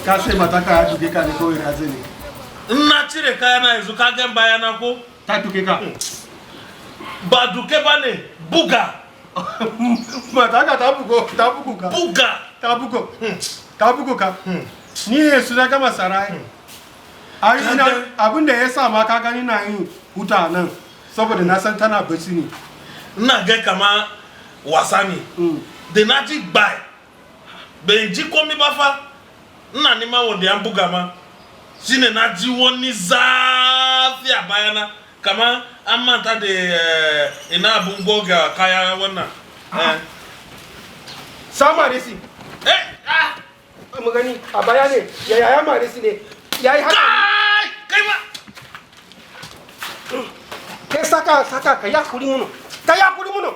Ka sai mataka ya duke ka ne kawai ka ne. In na cire kayana yanzu ka gan bayana ko? Ta duke ka. Ba duke ba ne, buga. Mataka ta bugo, ta bugu ka. Buga. Ta bugo. Ta bugo ka. Ni yanzu na gama sarai. Ai ina abin da ya sa ma ka gani na yin huta nan saboda na san tana bacci ne. Ina ga kama wasa ne. Da na ji bai. Ban ji komi ba fa. Ina neman wanda ya buga ma. Shine na ji wani zafi a bayana. Kama an manta da ina abun goga kaya wannan. Eh. Sama resi. Eh, ah, Mu gani a baya ne ya yaya maresi ne. Yayi haka. Kai, kai ma. Kai saka saka ka ya kuri mun. Ka ya kuri mun.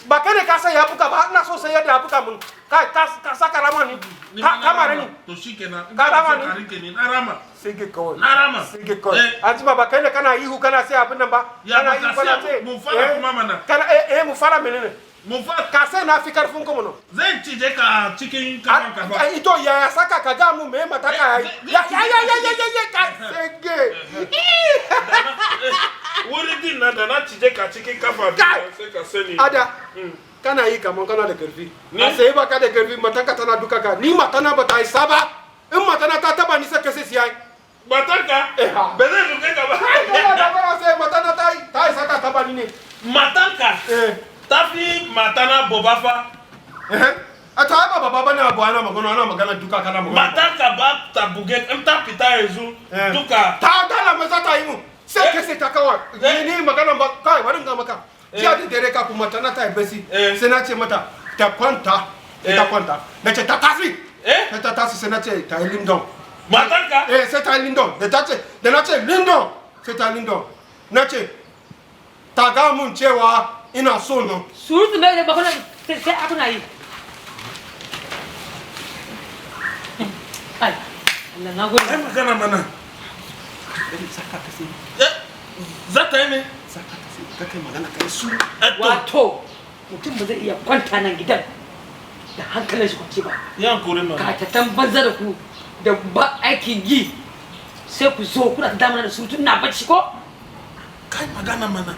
Ba kai ne ka san ya buga ba, ina so sai yadda ya buga mun. Ka saka rama ni. Ni Ka ma na ka mare rama. ni. To shikenan. Ka rama ni. Ka rike ni, na rama. Sai ke kawai. Na rama. Sai ke kawai. Eh. An jima ba kai ne kana ihu kana sai abin nan ba. Ya, Kana ba ihu ka kana sai ce. mun fara eh, kuma mana. Kana eh eh mu fara menene? Mun fara. Ka sai na fi karfin ku mun. Zan cije ka cikin kafan kafa. Ai ito yaya saka ka ga mu me mataka yayi. Ya ya ya ya ya ya ya ka sege. Wuri din na da na cije ka cikin kafa Kai! biyu sai ka sani. Ada. Kana yi kaman kana da karfi. Ni? A sai ba ka da karfi matanka tana duka ka. Ni matana ba ta isa ba. In matana ta taba ni sai ka sai siya. Matanka? Eh, ha. Ba zai duke ka ba. Ai kana da bara sai matana ta isa ta taba ni ne. Matanka Eh. ta fi matana boba fa. Eh. A ta ba baba bane abu ana magana ana magana duka kana magana. Matanka ba ta buge in ta fita yanzu Eh. duka. Ta dala maza ta yi mu. Sai ka sai ta kawai. Eh. Ni magana ba kai bari in ga maka. Eh. Jiya da dare kafin matana ta yi bacci. Eh. Sai na ce mata ta kwanta. Eh. Ta kwanta. Na ce ta tafi. Eh? Sai ta tashi sai na ce ta yi lindon. Matanka? Eh sai ta yi lindon. Da ta ce da na ce lindon sai ta yi lindon. Na ce ta ga mun cewa ina so nan. Surutu mai da bakuna sai akuna yi. Ai, Allah na gode. Ai magana mana. Saka ka sai Eh, za ta yi me? saka ka sai ka kai magana kai su. Eh, to. Wato, mutum ba zai iya kwanta nan gidan da hankalin shi kwance ba. Yi hankuri mana. Katatan banza da ku da ba aikin yi sai ku zo kuna ta damuna da surutu ina bacci ko? Kai magana mana.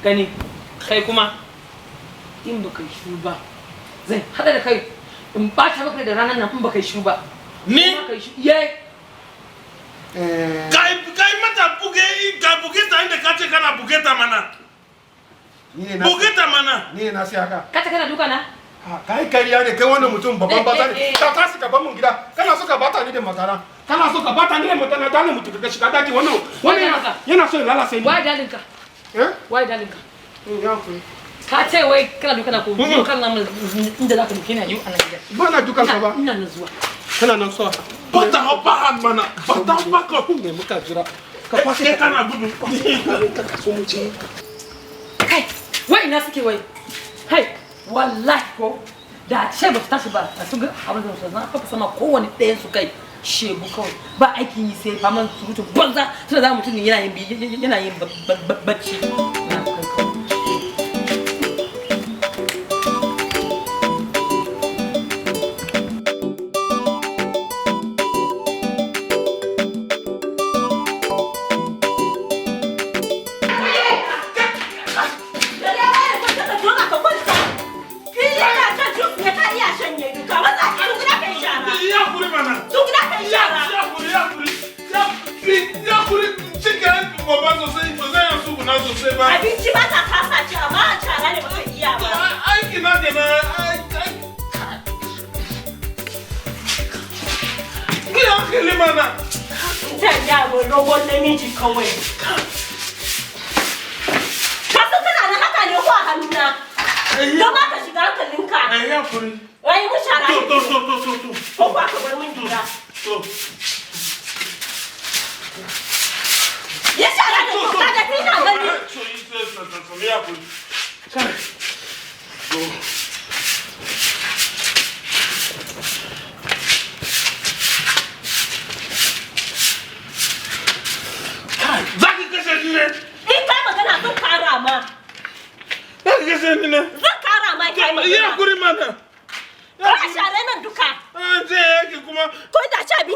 Gani, kai kuma in baka yi shiru ba zan haɗa da kai in ɓata maka da ranar nan in baka yi shiru ba. Ni? In baka yi shiru, ye. Eh. Kai kai mata buge ka buge ta inda ka ce kana buge ta mana. Ni ne na Buge ta mana. ni ne na sai haka. Ka ce kana duka na? Ha, kai kariya ne kai wannan mutum babban banza ne. Ka tashi ka bar mun gida. Kana so ka bata ni da matana. Kana so ka bata ni da matana dole mutum ka shiga daji wannan wannan yana yana so ya lalace ni. Wai dalinka? Eh? Wai dalinka? Ya ku. Ka ce wai kana duka na ko zo kan nan inda za ka duke ni a yau a nan gidan. Ba na dukan ka ba. Ina nan zuwa. Kana nan so. Bata upper hand mana. Bata upper cup. Me muka jira. Ka kwashe Kai kana gudu. ka kaso mu ce. Kai, wai ina suke wai? Kai, wallahi ko da ce ba su tashi ba, da sun ga abin da su na fafa sama kowane ɗayan su kai shegu kawai ba aikin yi sai faman surutu banza suna za mutum yana yin bacci. Na kai kawai. Yi hankuri mana. Ya hankuri, ya hankuri. Ya hankuri. Cikin babba sosai ba zan yi tsuguna sosai ba. Abinci ba ta kasa ci amma a shara ne baka iya ba. Aiki na kenan. Yi hankali mana. Ta yaro rogon namiji kawai. Ka san kana da haka ne ko a hannuna? Don ba ka shiga hankalinka. Eh, yi hankuri. Wai mu shara To, ne. to, to, to, to, to. Ko kuwa ka bar min gida. To. Ya shara da kyau kaga sai na gani. So, yi, so, so, so, so, yi hankuri. Kai. To. Kai, za ki kashe ni ne? In kai magana zan kara ma. Za ki kashe ni ne? Zan kara ma kai Yi magana. hankuri mana. Ka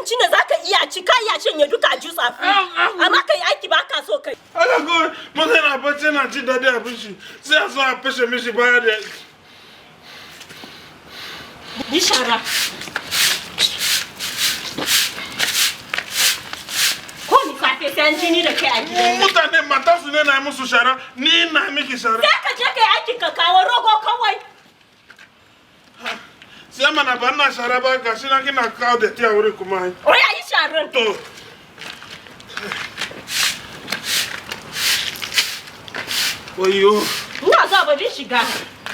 abinci ne zaka iya ci, ka iya cinye duka a juice a fridge. Amma kai aiki ba ka so kai. Haka kawai mutum yana bacci yana jin daɗin abinci sai a zo a fashe mishi baya da. Yi shara. Ko ni safe sai an jini da kai a gidan nan. Mutane mata su ne na yi musu shara, ni na miki shara. Sai ka je kai aikin ka kawo rogo kawai. Sai mana ba na shara ba gashi na kina kawo datti a wuri kuma. Oya yi sharan. To. Wayo. Ina zuwa bari shiga.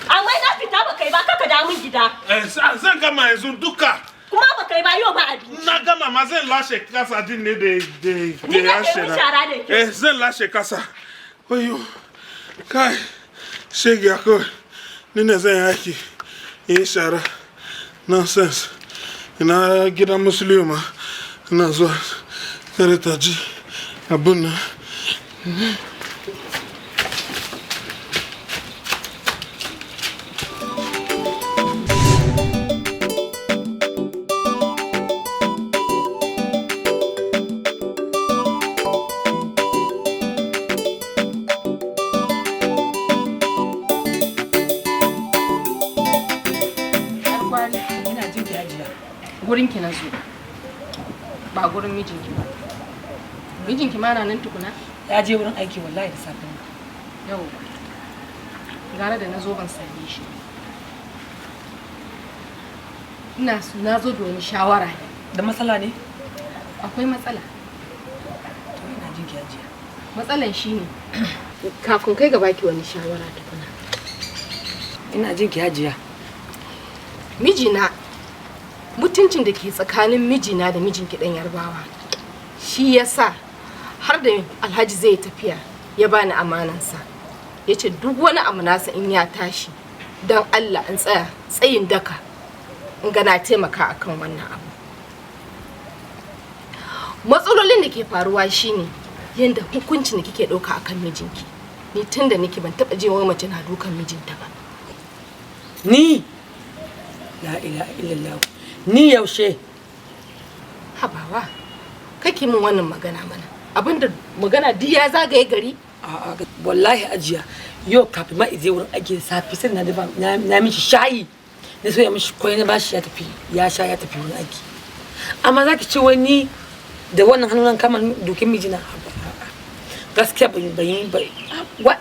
Amma na fita ba kai ba kaka da mun gida. Eh, zan gama yanzu duka. Kuma ba kai ba yau ba abinci. Na gama ma zan lashe kasa din ne da da Ni da na kai mun shara da kyau. Eh, zan lashe kasa. Wayo. Kai. Shege akwai. Ni ne zan yi aiki. In yi shara. Nonsense. Ina gidan musulmi ma. Ina zuwa. Kare ta ji. Abun nan. Ina jin ki, Hajiya. Gurin ki na zo, ba gurin mijinki ba. Mijinki ma na nan tukuna? Ya je wurin aiki wallahi da safe. Yau gara da na zo ban same shi. Ina so na zo domin shawara ne. Da matsala ne? Akwai matsala. To ina jin ki, Hajiya. Matsalan shine kafin kai ga baki wani shawara tukuna. Ina jin ki, Hajiya. Mijina, mutuncin da ke tsakanin mijina da mijinki dan Yarbawa shi yasa har da Alhaji zai tafiya ya bani amanansa, ya ce duk wani abu nasa in ya tashi don Allah in tsaya tsayin daka in ga na taimaka akan wannan abu. Matsalolin da ke faruwa shine yadda hukuncin da kike ɗauka akan mijinki. Ni tun da nake ban taɓa jin wani mace na dukan mijinta ba. Ni la ilaha illallah. Ni yaushe? Habawa, kake min wannan magana mana, abinda magana duk ya zagaye gari. A'a wallahi Hajiya, yau kafin ma ije wurin aiki da safe sai na dafa na mishi shayi. Na soya mishi kwai na bashi ya tafi, ya sha ya tafi wurin aiki. Amma za ki ce wai ni da wannan hannun kama dokin mijina. Haba, a'a. Gaskiya ban yi ba.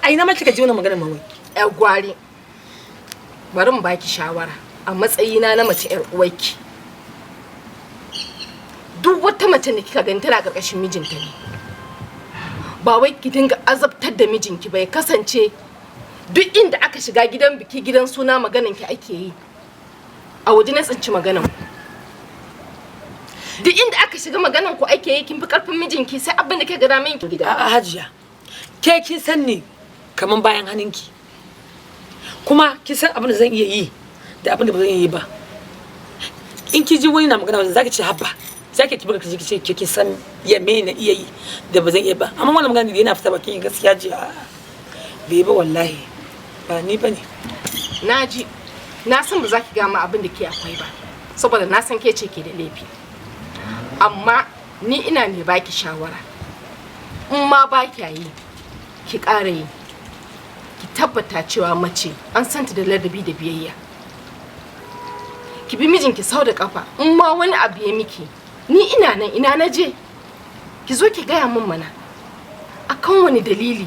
Ai na ma kika ji wannan magana ma wai. Yar gwari, bari mu baki shawara a matsayina na mace yar uwarki. Duk wata mace da kika gani tana karkashin mijinta ne. Ba wai ki dinga azabtar da mijinki ba, ya kasance duk inda aka shiga gidan biki gidan suna maganan ki ake yi. A waje na tsinci maganan ku. Duk inda aka shiga maganan ku ake yi, kin fi karfin mijinki sai abin da ke gada min gida. A'a Hajiya, ke kin san ni kaman bayan hannunki. Kuma kin san abin da zan iya yi da abin da ba zan iya yi ba. In ki ji wani na magana zaki ce habba, zaki ki buga ki ce ke kin san ya me na iya yi da ba zan iya ba. Amma wannan magana da yana fita bakin gaskiya ji a'a. Bai ba wallahi, ba ni bane. Na ji, na san ba za ki gama abin da ke akwai ba, saboda na san ke ce ke da laifi. Amma ni ina mai baki shawara. In ma ba kya yi, ki ƙara yi. Ki tabbata cewa mace an santa da ladabi da biyayya. Ki bi mijinki sau da kafa, in ma wani abu ya miki, ni ina nan ina na je. Ki zo ki gaya min mana. Akan wani dalili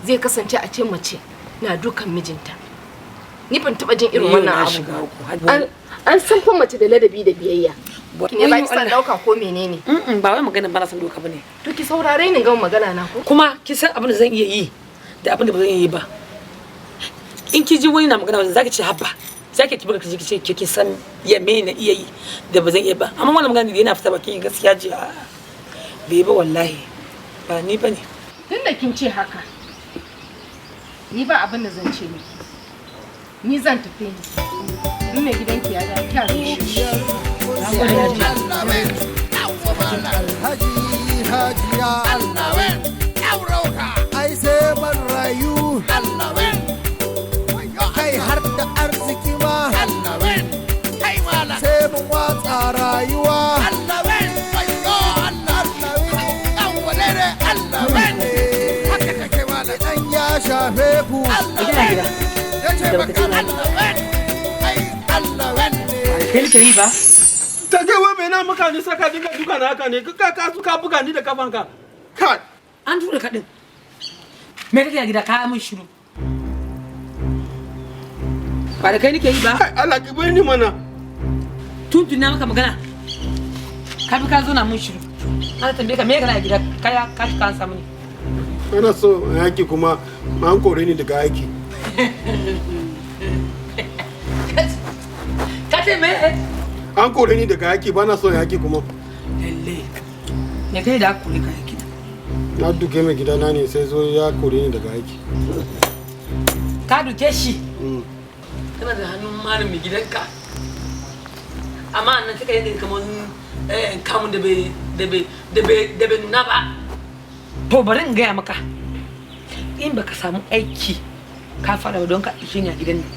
zai kasance a ce mace na dukan mijinta. Ni ban taɓa jin irin Yau wannan na abu. shiga uku. An san fa mace da ladabi da biyayya. Ki ne ba ki san Allah. ɗauka ko menene? Mm ba wai magana ba na san doka bane. To ki saurare ni gama magana na ko? Kuma kin san abin da zan iya yi da abin da ba zan iya yi ba. In ki ji wani na magana zaki ce habba, zaki ki buga ki ce ke kin san ya me na iya yi da ba zan iya ba. Amma wannan magana da yana fita bakin gaskiya ji a'a. Bai ba wallahi, ba ni bane. Tunda kin ce haka, ni ba abin da zan ce miki. Ni zan tafi ne. In mai gidanki ya dawo kya gaishe shi. Alhaji Hajiya, ai sai ban rayu, kai har da arziki ma, sai mun watsa rayuwa. shafe ku. Ina gida. Ya ce Da baka maka ce na Allah wanne, ai Allah wanne. Kai nake yi ba? Ta ce wai mai na maka ni saka dinga duka na haka ne ka ka su ka buga ni da kafanka. Kai. An tura ka din. Me kake a gida ka mun shiru? Ba da kai nake yi ba? Kai Allah ki bar ni mana. Tuntun na maka magana. Ka bi ka zo na mun shiru. Ana tambaye ka me kana a gida kaya ka ka an samu ne. Ana so aiki kuma an kore ni daga aiki. Ka ce me? An kore ni daga aiki ba na son aiki kuma. Lalle. Me kai da aka kore ka aiki? Na duke mai gidana ne sai zo ya kore ni daga aiki. Ka duke shi. Mm. Kana da hannun malam mai gidanka. Amma nan suka yi kamar kamun da bai da bai da bai da bai nuna ba. To bari in gaya maka. In baka samu aiki ka fara ba don ka ishe ni a gidan nan.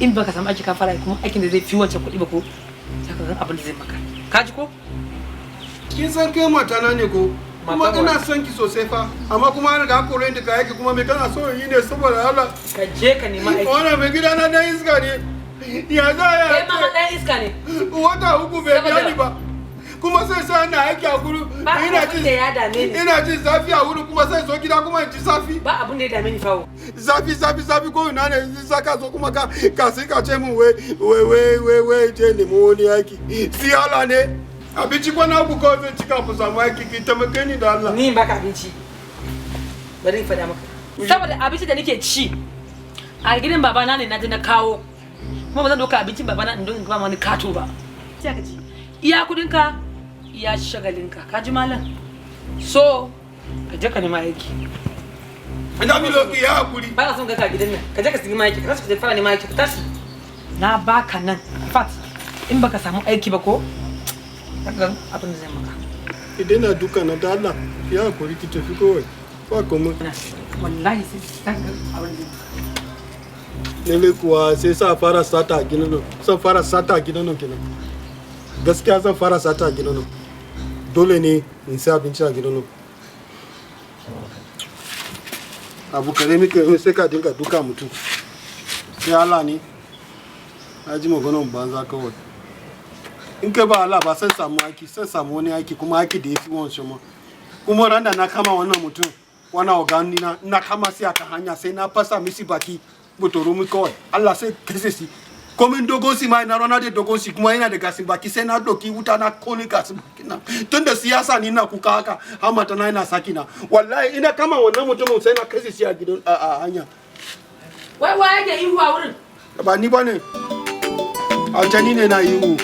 In baka samu aiki ka fara kuma aikin da zai fi wancan kuɗi ba ko za ka ga abin da zai maka. Ka ji ko? Kin san kai matana ne ko? Kuma Mata wa. ina son ki sosai fa. Amma kuma an riga an kore ni daga aiki kuma me kana so in yi ne saboda Allah. Ka je ka nema aiki. Wannan mai gidana dan iska ne. Ya za ya Kai ma ɗan iska ne. Wata 3 bai biya ni ba. Kuma sai sa ina aiki a guri. Ba Ina abin da ya dame ni. Ina jin zafi a wuri kuma sai zo gida kuma in ji zafi. Ba abin da ya dame ni fawo. Zafi zafi zafi ko ina ne za ka zo kuma ka ka sai ka ce mun wai wai wai wai wai je nemi wani aiki. Si Allah ne. Abinci kwana 3 kawai zai cika ku samu aiki ki taimake ni da Allah. Ni in baka abinci. Bari in faɗa maka. Saboda abinci da nake ci a gidan babana ne na je na kawo. Kuma ba zan doka abincin babana in don in ba wani kato ba. Sai ka ci. Iya kudinka, iya shagalinka. Ka ji malam? So, ka je ka nema aiki. Ina mi loki ya hakuri. Ba na son ga ka gidan nan. Ka je ka nema aiki, ka tashi ka je fara nema aiki, ka tashi. Na baka nan. In fact, in baka samu aiki ba ko, ka ga abin da zai maka. Idan na duka na da Allah ya hakuri ki tafi kawai. Ba komai. Wallahi sai ka ga abin da zai maka. Lalle kuwa sai sa fara sata a gidan nan. Zan fara sata a gidan nan kenan. Gaskiya zan fara sata a gidan nan. Dole ne in sai abinci a gidan nan. Abu kare muke yi sai ka dinga duka mutum. Sai Allah ne. Na ji maganar banza kawai. In kai ba Allah ba sai samu aiki, sai samu wani aiki kuma aiki da ya fi wancan ma. Kuma ran da na kama wannan mutum, wannan ogani na, na kama sai aka hanya sai na fasa misi baki. Botoro mu kawai. Allah sai kese shi. Komin dogon si ma ina rana da dogon si kuma yana da gasin baki sai na doki wuta na kone gasin baki na. Tun da siyasa ni na kuka haka, har mata na yana saki na. Wallahi ina kama wannan mutumin sai na kese shi a gidan a hanya. Wai wai yake ihu a wurin? Ba ni ba ne. Aljani ne na ihu.